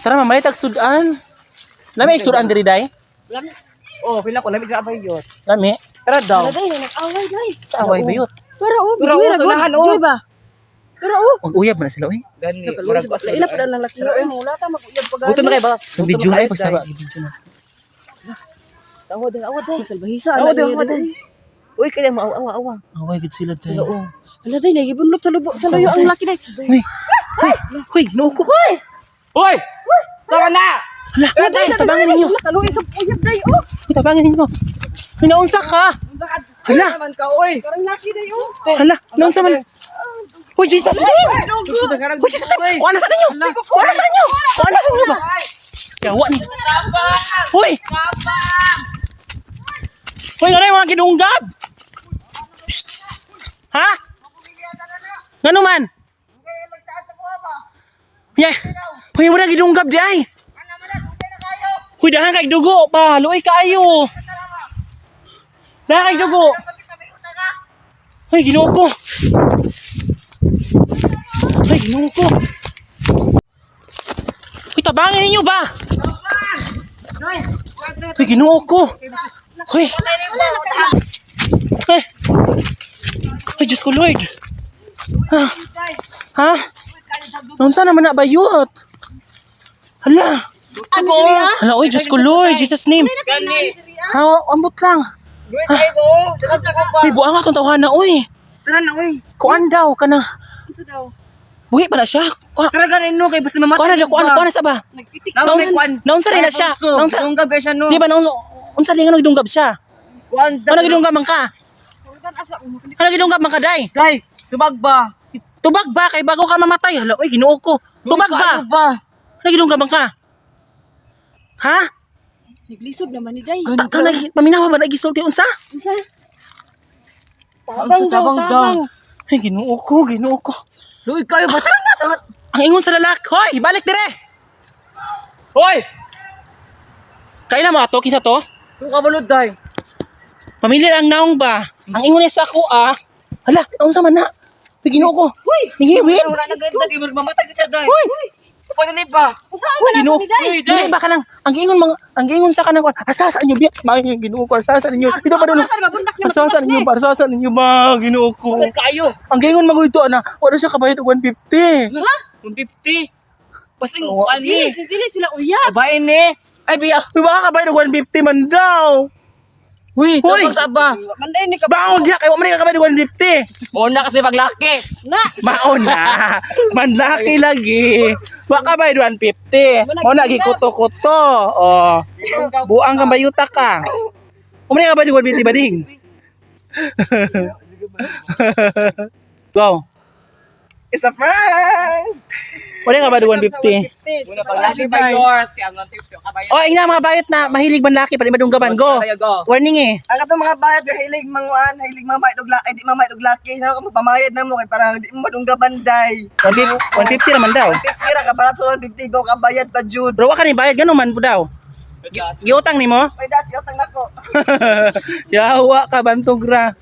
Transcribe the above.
Tara, mamay tag sudan. Lami sudan diri day. Oh, pila ko lami ka ba yun? Lami. Tara daw. Day, nag-away day. Sa away bayot. Pero oh, Pero, bijoy oh, ra gud. sulahan, oh. Bijoy ba? Pero oh, Wag uyab man na sila oy. Gani. nakaluoy sa bakla. Ila pa lang laki. Oy, mula ta mag-uyab pa gani. Buto na kay ba? Yung video na ay pagsaba video na. Awa day, awa day. Salbahisa. Awa day, awa day. Uy, kaya mo awa awa. Away gud sila day. Ala day, nagibunlot sa lubo sa luyo ang laki day. Uy. Uy, uy, nuko. Hoy! Tama na! Hala, tabangin ninyo. Nakaluoy sa uyab day oh. Uy, tabangin ninyo. Uy, naunsa ka? Hala. Naman ka, oy. Parang laki day oh. Hala, naunsa man? Uy, Jesus name! Uy, Jesus name! Kuha na sa ninyo! Kuha na sa ninyo! Kuha na sa ninyo ba? Yawa ni. Uy! Uy, ano yung mga ginunggab? Shh! Ha? Ngano man? Yeah. Uy, wala gidunggab di ay. Uy, dahan kay dugo pa. Luoy kaayo. Dahan kay dugo. Uy, Ginoo ko. Ay, Ginoo ko. Uy, tabangin ninyo ba? Uy, Ginoo ko. Uy. Ay. Ay, Diyos ko, Lord. Ha? Ha? Naunsa naman na bayot? Hala. Hala, oy, Diyos ko, Lord. Jesus name. Gani. Ha, ambot lang. Luoy kayo ko. Dapat ka ba? Uy, buang atong tawhana, uy. Tara na, oy. Kuan daw, kana. Buhi pala siya. Kuan, Tara gani no kay basta mamatay. kuan na, kuan, kuan na sa ba? Naunsa Naunsa rin na siya. Naunsa, Dunggab kay siya no. di ba, naunsa, unsa lingan nagdunggab siya? Kuan Ano gidunggab man ka? Ano gidunggab man ka, day? Day, tubag ba? Tubag ba? Kay bago ka mamatay. Hala, uy, Ginoo ko. Tubag ba? Ano ba? Ano gidunggab man ka? Ha? Naglisod naman ni day. Ta ta nag paminawa ba nagisulti unsa? Unsa? Tabang daw, Tabang daw. tabang. Ay, Ginoo ko, Ginoo ko. Luoy kayo ba? Tara na, tara. Ang ingon sa lalaki, hoy, balik dire. Hoy! Kailan mo ato kinsa to? Kung kabalod day. Pamilya ang naong ba? Ang ingon niya sa ako ah. Hala, unsa man na? Uy, Ginoo ko. Uy, ningiwin. Wala na ganda kay mamatay ka siya day. Uy! Paano ba? Unsa Uy, Ginoo. ni day? Uy, day. Dili ba ka lang ang giingon mga ang giingon sa kanang asa sa inyo biya. May Ginoo ko, asa sa inyo. Ito pa dulo. Asa ba bundak niya? Asa sa inyo, ba? Asa sa inyo ba? Ginoo ko. Patay kayo. Ang giingon magulo ito ana, wala siya kabayad og 150. Ha? 150. Basta yung Oo. kuan Dili, ni. dili sila uyab. Babae ni. Ay biya. Uy, baka kabayad og 150 man daw. Uy, Hoy! tabang sa ba? Manday ni ka. Baon diha kay wa man ka kabayad og 150. Una kasi paglaki. Na. Maon na. Manlaki lagi. Wa ka bayad 150. Mao na gikuto-kuto. Oh. Buang kang bayuta ka. Umani ka bayad og 150 bading? Go. It's a prank! Wala ka ba 150? Una paglaki ba yours? Kaya ang 150 kabayan. Oh, ina mga bayot na mahilig manlaki pa di madunggaban. Go. Tayo, go. Warning eh. Ang katong mga bayad nga hilig manguan, hilig mamayad og laki, di mamayad og laki. Sa ako mapamayad na mo kay parang di mo madunggaban day. 150, 150 naman daw. 50 ra ka barat sa 150 go ka bayad pa jud. Pero wa ka ni bayad gano man po daw. Giutang nimo? May dati utang nako. Yawa ka bantog ra.